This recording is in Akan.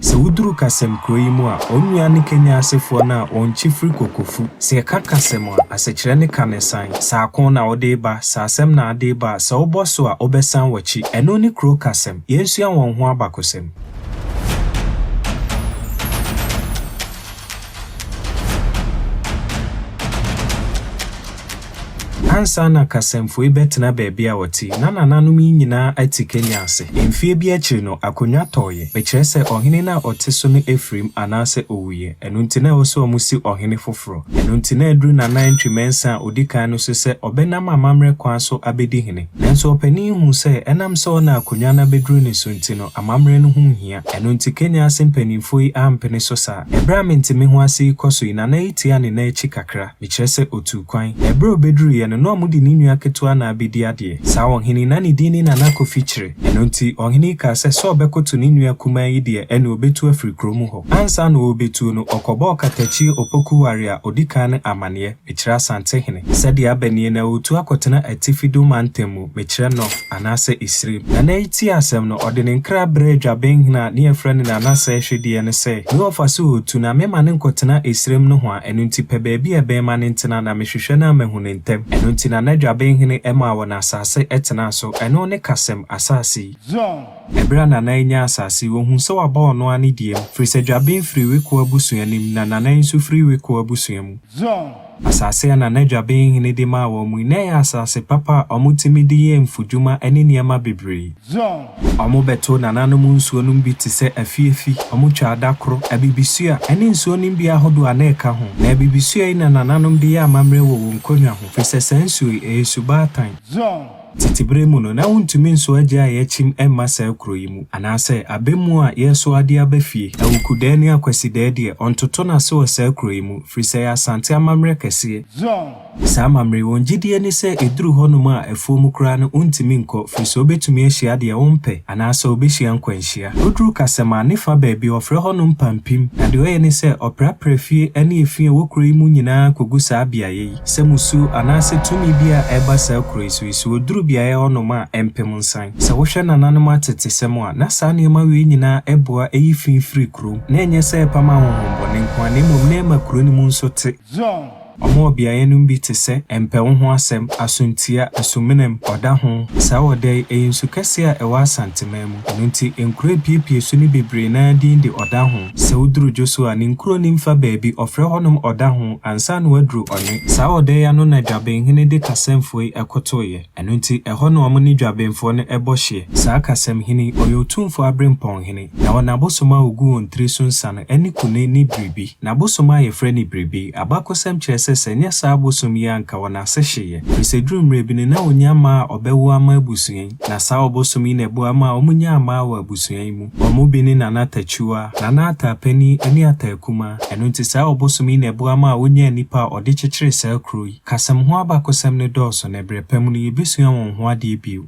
Sɛ woduru Kasem kuro yi mu a, wɔn nua ne Kenya asefoɔ no a wɔn kyi firi Kokofu. Sɛ yɛka Kasem a, asekyerɛ ne ka ne san. Sɛ ako na wode reba, sɛ asɛm na ade reba a, sɛ wobɔ so a, wobɛsan w'akyi. Ɛno ne kuro Kasem. Yɛnsua wɔn ho abakɔsɛm. Ansa na Kasemfo yi bɛtena baabi a wɔte yi, na nananom yi nyinaa ate Kenya ase. Mfeɛ bi akyiri no, akonnwa tɔeɛ. Mekyerɛ sɛ ɔhene no a ɔte so no afirim anaasɛ ɔwuiɛ. Ɛno nti na ɛwɔ sɛ wɔsi ɔhene foforɔ. Ɛno nti na aduru Nana Antwi Mensah a ɔdi kan no so sɛ ɔbɛnam amammerɛ kwan so abɛdi hene. Nanso ɔpanin yi huu sɛ ɛnam sɛ ɔna akonnwa no abɛduru ne so nti no, amammerɛ no ho nhia. Ɛno nti Kenya ase mpanimfoɔ yi ampene so saa. Ɛberɛ a mente-me-ho-ase yi kɔ so yi, Nana yi tiaa ne nan akyi kakra. Mekyerɛ sɛ ɔtuu kwan. Na ɛberɛ a ɔbɛduruiɛ no, na wɔde ne nua ketewa na abɛdi adeɛ. Saa ɔhene yi, na ne din ne Nana Kofi Kyere. Ɛno nti, ɔhene yi kaa sɛ, sɛ ɔbɛkoto ne nua kumaa yi deɛ, ɛnneɛ ɔbɛtu afiri kurom hɔ. Ansa na ɔrebɛtuo no, ɔkɔbɔɔ Katakyie Opoku Ware a ɔdi kan no amaneɛ, mekyerɛ Asantehene. Sɛdeɛ aba nie, na ɔretu akɔtena Atifi Do mantam mu, mekyerɛ North, anaasɛ Esirem. Nana yi tiee asɛm no, ɔde ne nkra brɛɛ Dwabenhene a ne yɛfrɛ no Nana Sɛɛhwedeɛ no sɛ, Me wɔfa sɛ ɔretu, na mema no nkɔtena Esirem nohoa, ɛno nti pɛ baabi a ɛbɛn ma no ntena, na mehwehwɛ no a mahu no ntɛm. Ɛno nti Nana Dwabenhene maa wɔn asase tenaa so, ɛno ne Kasem asase yi. Zone. Ɛberɛ a Nana yi nyaa asase yi, ɔhuu sɛ waba ɔno ara ne deɛ mu, firi sɛ Dwaben firi Wekoa abusua no mu, na Nana yi nso firi Wekoa abusua mu. Zone. Asase a Nana Dwabenhene de maa wɔn yi, na ɛyɛ asase papa a wɔtumi de yɛ mfudwuma ne nneɛma bebree. Zone. Wɔbɛtoo nananom nsuo nom bi te sɛ Afiefi, wɔtwaa Dakoro, Abibisua, ne nsuo nom bi ahodoɔ a na ɛka ho. Na Abibisua yi na nananom de yɛ amammerɛ wɔ wɔn nkonnwa ho, firi sɛ saa nsuo yi, ɛyɛ subaatan. Zone. Tete bere mu no, na wontumi nsoa gya a yɛakyim mma saa kuro yi mu, anaasɛ abɛ mu a yɛresoa de aba fie. Awukudaa ne Akwasidaa deɛ, ɔntoto n'ase wɔ saa kuro yi mu, firi sɛ ɛyɛ Asante amammerɛ kɛseɛ. Zone. Saa amammerɛ yi, wɔn gyidie ne sɛ ɛduru hɔnom a, afuo mu koraa no, wontumi nkɔ, firi sɛ wobɛtumi ahyia deɛ wompɛ, anaasɛ wobɛhyia nkwanhyia. Woduru Kasɛm a, ne fa baabi, wɔfrɛ hɔnom Pampim, na deɛ ɔyɛ ne sɛ, ɔprapra fie ne efi a ɛwɔ kuro yi mu nyinaa kɔgu saa beaeɛ yi. Sɛ mmusuo anaasɛ tumi bi a ɛreba saa kuro yi so yi, sɛ wɔduru beaeɛ hɔnom a, ɛmpem nsan. Sɛ wohwɛ nananom atetesɛm a, na saa nneɛma wei nyinaa boa yi fi firi kurom. Na ɛnyɛ sɛ ɛpam ahonhommɔne nko ara, na mmom na ɛma kuro no mu nso te. Zone. Wɔwɔ beaeɛ nom bi te sɛ, Mpɛwohoasɛm, Asontia, Asumenam, Ɔdaho. Saa ɔda yi, ɛyɛ nsu kɛseɛ a ɛwɔ Asanteman mu. Ɛno nti, nkuro a epiepie so no bebree no ara din de Ɔdaho. Sɛ woduru Dwoso a, ne nkuro no mfa baabi, ɔfrɛ hɔnom Ɔdaho, ansa na woaduru Ɔnwe. Saa ɔda yi ano na Dwabenhene de Kasɛmfoɔ yi kotoeɛ. Ɛno nti, ɛhɔ na wɔn ne Dwabenfoɔ no bɔ hyeɛ. Saa Kasɛmhene yi, ɔyɛ Otumfoɔ Aberempɔnhene, na ɔwɔ n'abosom a ɔgu wɔn tiri so nsa no ne Kune ne Biribi. N'abosom a yɛfrɛ no Biribi, abakɔsɛm kyerɛ sɛ sɛ ɛnyɛ saa abosom yi a anka wɔn ase hyeeɛ. Ɛfiri sɛ ɛduruu mmerɛ bi no, na wɔnnya mmaa a ɔbɛwo ama abusua yi. Na saa ɔbosom yi na ɛboa maa wɔnyaa mmaa wɔ abusua yi mu. Wɔn mu bi ne Nana Takyiwa, Nana Ataa Panin ne Ataa Kumaa. Ɛno nti saa ɔbosom yi na ɛboa maa wɔnyaa nnipa a wɔde kyekyeree saa kuro yi. Kasɛm ho abakɔsɛm no dɔɔso na berɛ pa mu no yɛbɛsua wɔn ho adeɛ bio.